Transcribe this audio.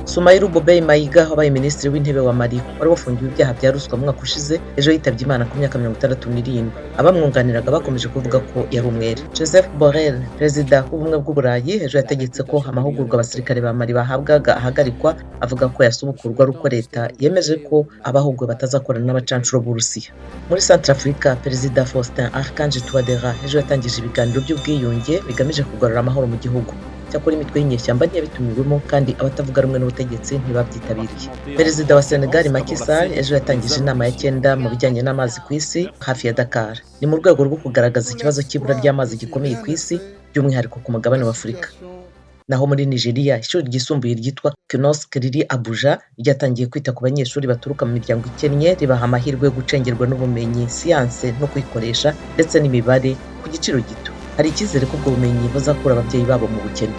Soumaïla Boubèye Maïga, wabaye minisitiri w'intebe wa Mali, wari wafungiwe ibyaha bya ruswa mu mwaka ushize, ejo yitabye Imana ku myaka 67. Abamwunganiraga bakomeje kuvuga ko yari umwere. Joseph Borrell, perezida w'Ubumwe bw'Uburayi, ejo yategetse ko amahugurwa abasirikare ba Mali bahabwaga ahagarikwa, avuga ko yasubukurwa ari uko leta yemeje ko abahuguwe batazakorana n'abacancuro b'Uburusiya. Muri Centrafrica, perezida Faustin Archange Touadera ejo yatangije ibiganiro by'ubwiyunge bigamije kugarura amahoro mu gihugu. Cyakora imitwe y'inyeshyamba ntiyabitumiwemo, kandi abatavuga rumwe n'ubutegetsi ntibabyitabiriye. Perezida wa Senegal, Macky Sall, ejo yatangije inama ya cyenda mu bijyanye n'amazi ku isi hafi ya Dakar. Ni mu rwego rwo kugaragaza ikibazo cy'ibura ry'amazi gikomeye ku isi, by'umwihariko ku mugabane wa Afurika. Naho muri Nigeria, ishuri ryisumbuye ryitwa Knosk riri Abuja ryatangiye kwita ku banyeshuri baturuka mu miryango ikennye, ribaha amahirwe yo gucengerwa n'ubumenyi, siyanse no kuyikoresha, ndetse n'imibare ku giciro gito. Hari icyizere ko ubwo bumenyi buzakura ababyeyi babo mu bukene.